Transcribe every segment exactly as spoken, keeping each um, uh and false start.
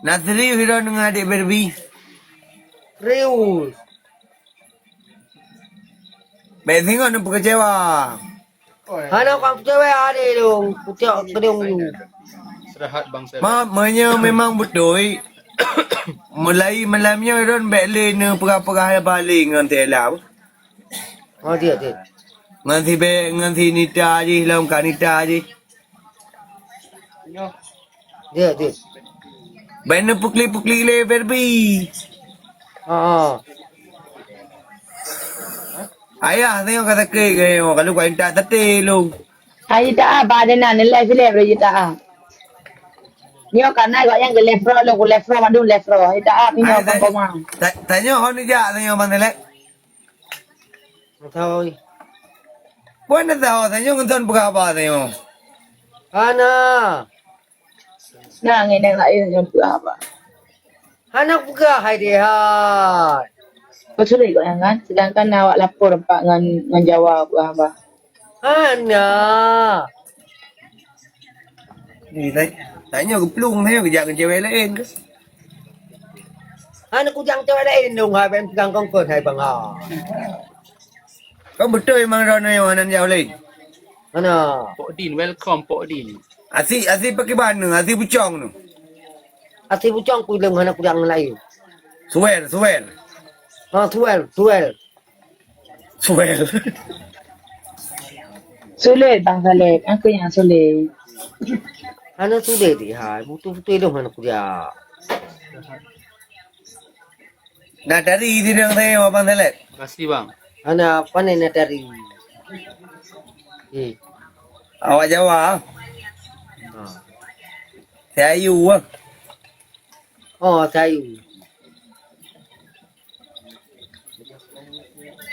Na serius droeneuh ngon adék Barbie? Serius. Bèk singoh neupeukeucewa. Hana kujak peucaya adék lôn, kucok keudong lôn. Istirahat bang Sel. Ma, meunyoe memang beutôi, mulai malam nyoe droen bèk lé neupeugah-peugah haba lé ngon Tela. Oh, dia, dia. Ngon si Be-, ngon si Nita jih, lom ka Nita jih. Dia, dia. Bèk neupeuklik-peuklik lé Barbie. Ha, ha. Ayah tengok ka sakét ke, kalau kau minta teté lu. Ai ta a ba de na, nilai filem le ta a. Nyoe ka na gok nyang ke lefro, lo ku lefro, mandum lefro. Ai ta a, pinyoe Ai, kan ta-, koma. ta-, tanyoe hon jak, tanyoe Bang Selek. Beutôi. Bukan dah tahu, tanyoe ngon tuan peugah haba tanyoe. Hana. Nah, ngon nyang laén ngon peugah haba. Hana peugah hai deh hai. Beutôi gok nyang kan, sedangkan awak lapor pak ngon, ngon Jawa peugah haba. Hana. Ni, ta-, tanyoe geuplueng, tanyoe geujak ngon cewek laén ke? Hana kujak ngon cewek laén dong, hai ben pegang kongkon hai bang ha. Kan beutôi memang droeneuh nyoe hana jak laén. Hana. Pok Din, welcome Pok Din. Asi, asi pakai bana, asi bucong tu. Asi bucong ku leng hana kujak ngon laén. Suwer, suwer. Ha, suwer, suwer. Suwer. Sulet Bang Saleh, aku yang sulet. Hana sulet deh hai, beutôi-beutôi dong hana kujak. Na tari sidang saya Abang Saleh. Makasih bang. Hana pandai na tari. Eh. Awak Jawa. Ha. Saya Ayu ah. Oh, sayu.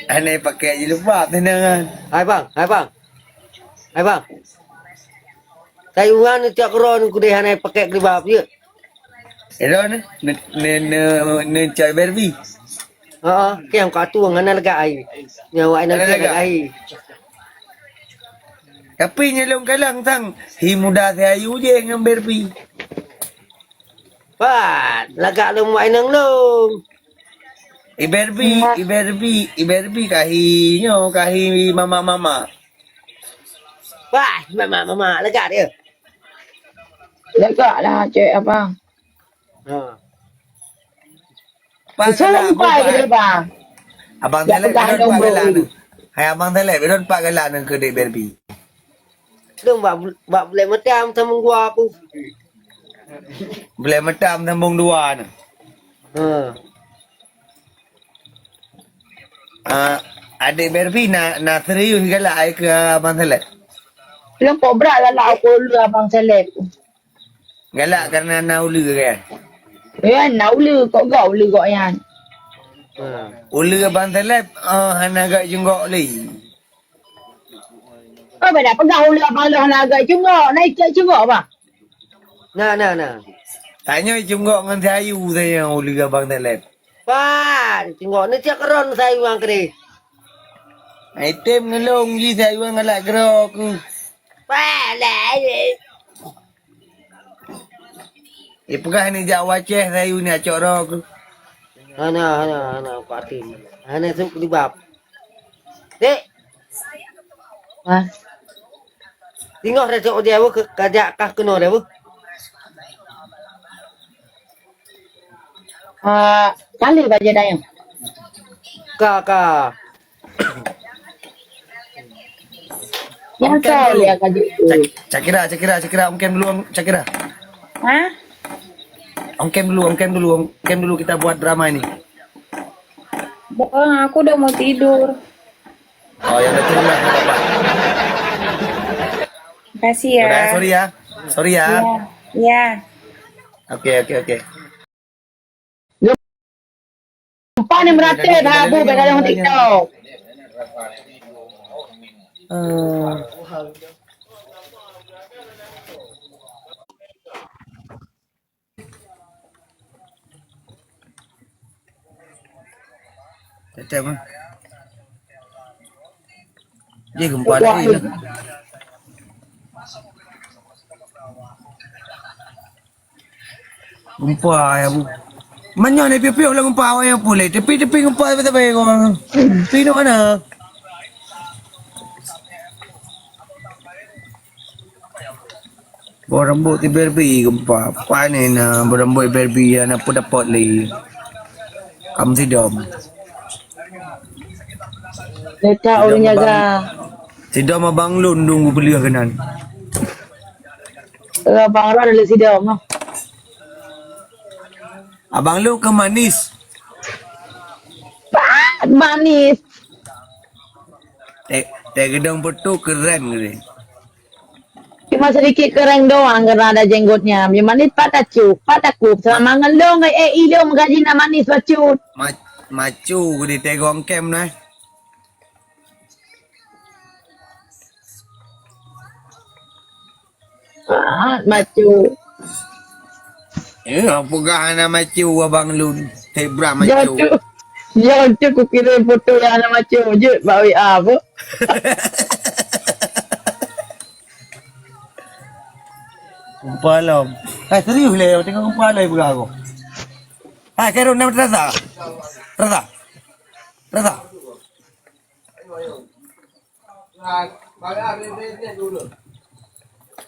Aneh pakai jilbab tenang kan. Hai bang, hai bang. Hai bang. Sayu kan tiap keron kudeh aneh pakai jilbab je. Ero ni, ne ne ne ne cai Barbie. Ha, ke yang kat tu ngana legak ai. Nyawa ai Ada nanti legak. Legak ai. Tapi nyelong kalang tang, hi muda sayu je ngan Barbie. Pat, lagak lôn muai nang lôn. Iberbi, Mak. Iberbi, Iberbi kahi nyoe, kahi mama-mama. Wah, mama-mama, lagak dia. Lagak lah, cek abang. Ha. Pak Usah galak, lupa Bang. Dia, bang. Abang Dah Telek, pegang Pak nombor galak ni. Ni. Hai, Abang Telek, Pak galak ni ke dek Barbie. Dong bak, bak bulèe meutam sambông dua aku. Bulèe meutam sambông dua na. Ha. Ah, adik Barbie na, na serius galak ai keu Abang Saleh? Lom kok brat galak aku lé Abang Saleh. Galak karena na uleue kan? Ya, na uleue kok gak uleue gok nyan. Ha. Uleue Abang Saleh, ah, hana gak jeuet gok lé. Oh, beda peugah uleue abang lôn hana agak cungok, na ikek cungok bah. Na, na, na. Tanyoe cungok ngon sayu tanyoe uleue abang Telep. Pan, cungok ni cak keron sayu ang kri. Item ngelong ji sayu ang galak gero ku. Pan, lah. Ipeugah ni jak waceh sayu ni acok roh ku. Hana, hana, hana, kuatin. Hana suk libab. Dek. Hah? Tinggoh dah cok dia, bu, ke, kajak kah kena dia, bu. Ah, kali baja dayang. Ka, ka. Yang Oke, kau dulu. Dia kaji tu. Cak-, Cakira, Cakira, Cakira, ongkem dulu, Cakira. Hah? Ongkem dulu, ongkem dulu, ongkem dulu kita buat drama ini. Bang, aku udah mau tidur. Oh, ya udah turunlah, nggak apa-apa. Makasih ya. Udah, sorry ya. Sorry ya. Iya, iya. Oke, oke, oke. Gempa ni merata dah abu bak dalam TikTok. Eh. Tetap, ah. Dia gempa lagi lah. Gempa ya bu. Meunyoe ni piôh-piôh lah gempa awak nyang pulih. Tepi-tepi gempa sabe-sabe kau. Pi nak mana? Boh rambut ti Barbie gempa. Apa ni na boh rambut Barbie ya na pun dapat li. Kam sidom. Letak orang jaga. Sidom abang lun dung beliah kenan. Abang Ron ada sidom ah. Abang Lu ke manis. Pat manis. Teh, teh gedong betul keren gini. Cuma sedikit keren doang karena ada jenggotnya. Yang manis pat acuh, pat aku. Selama ngelong eh ilong gaji nak manis bacut. Ma-, macu gini teh gong kem nah. Ah, macu. Eh, peugah hana macu abang lun. Tebra macu. Jangan tu. Jangan tu ku kirim foto yang hana macu je bak W A apa. Gempa lom. Hai serius le tengok gempa lom peugah aku. Hai kero nama terasa. Terasa. Terasa.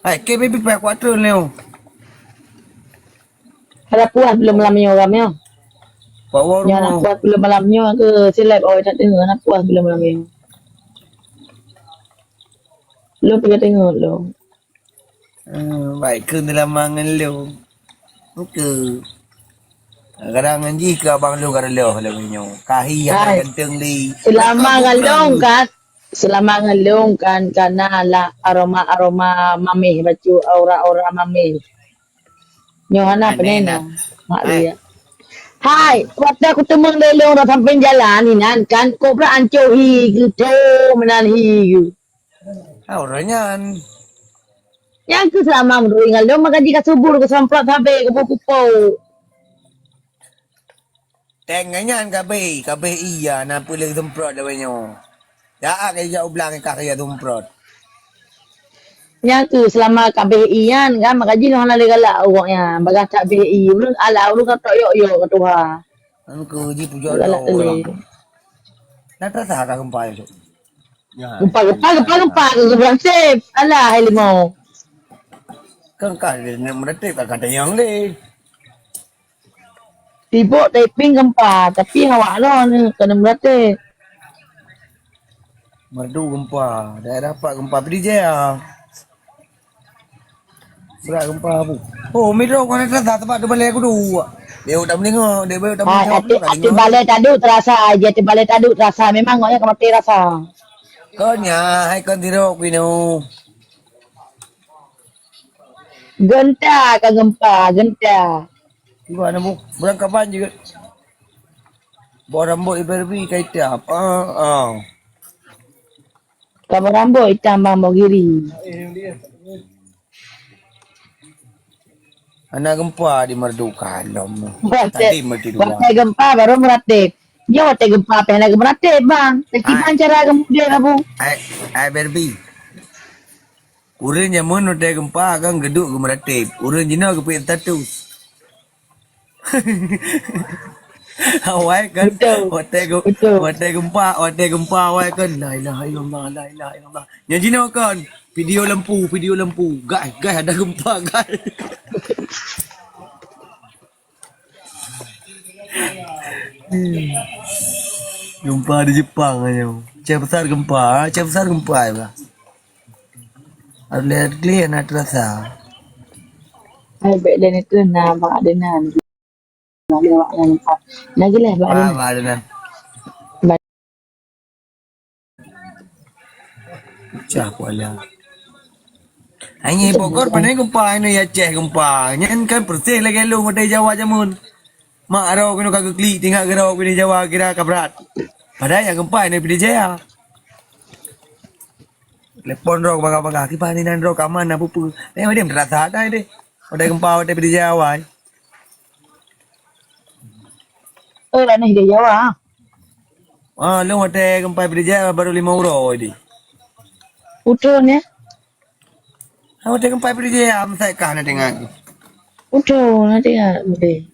Hai, ke baby pakai kuat tu ni. Ada puas belum malam ni orang ni? Pak Wong. Yang nak puas belum malam ni ke seleb awak tak dengar nak puas belum malam ni. Belum pernah tengok belum. Hmm, baik ke dalam mangan lu. Oke. Kadang jih ke abang lu kada leh lagi nyoe. Kahi ada ganteng di. Selama ngelong kan, selama ngelong kan, karena lah aroma-aroma mameh bacu aura-aura mameh. Nyoe hana penena. Mak dia. Hai, waktu aku temeng lelong dah sampai jalan inan kan, kobra ancohi gitu, menan hi gitu. Aura nyan. Nyang keu seulama meunurot ngon lôn maka jika subur keu samprot sabe keu buku po. Teng nyan kabeh, kabeh iya na peuleueh semprot lawét nyoe. Jaat keu jak u blang kah keu semprot. Nyang keu seulama kabeh iyan kan maka jih hana lé galak awak nyan. Bagah tak beh i ulun ala ulun ka tok yok-yok keu tuha. Kan keu jih pujoe galak teuh. Na terasa ka gempa esok. Gempa, gempa, gempa, gempa, gempa, gempa. Alah, hai limau. Kan ka dia nak meretik, tak kata yang leh. Tibok taping gempa, tapi awak lon kena meretik. Merdu gempa, daerah pak gempa Pidie Jaya. Surat gempa bu. Oh, midro kau nak terasa tempat tu balai aku tu. Dia tak mendengar, dia tak mendengar. Ati balai tadu terasa aja, ati balai tadu terasa. Memang ngoknya kemati rasa. Kau nya, hai kau tirok binu. Genta ka gempa, genta. Tiba nemu, berangkapan juga. Bawa rambut iberbi kaitam. Ah, ah. Ka beurambot itam bang Mogiri. Hana gempa di Merduka lom. Tadi meuti dua. Watèe gempa baru meuratéb. Nyoe watèe gempa pih hana geumeuratéb bang. Kiban cara geumudeuk abu. Ai, ai Barbie. Ureueng jameun watèe gempa kan geuduek geumeuratéb. Ureueng jinoe geupeuék status. Awai kan, betul, watèe ge-, betul, watèe gempa, watèe gempa awai kan, "La ilaha illallah, la ilaha illallah." Nyan jinoe kan, video lampu, video lampu. Guys, guys, ada gempa, guys. Hmm. Gempa di Jepang aja. Aceh Besar gempa, Aceh Besar gempa ya. Ada klik na terasa. Hai, bèk dan itu na bak ada na. Na lewat na nampak. Na jelas bak ada na. Bak ada na. Pecah kuala. Hanya Bogor pandai gempa, ini Aceh gempa. Nyan kan persis lagi lu kota Jawa jamun. Mak aro kena kagak klik, tinggal gero kena Jawa kira kabrat. Padahal yang gempa ini Pidie Jaya. Telepon roh bagah-bagah. Kiban ni nan roh kaman na pupu. Eh, dia terasa dah deh. Udah gempa, udah Pidie Jaya awai. Oh, dah ni dia Jawa. Ah, lu udah gempa Pidie Jaya baru lima euro di. Putus ni. Ah, udah gempa Pidie Jaya, am saya kah na dengar. Udah, nanti ya, boleh.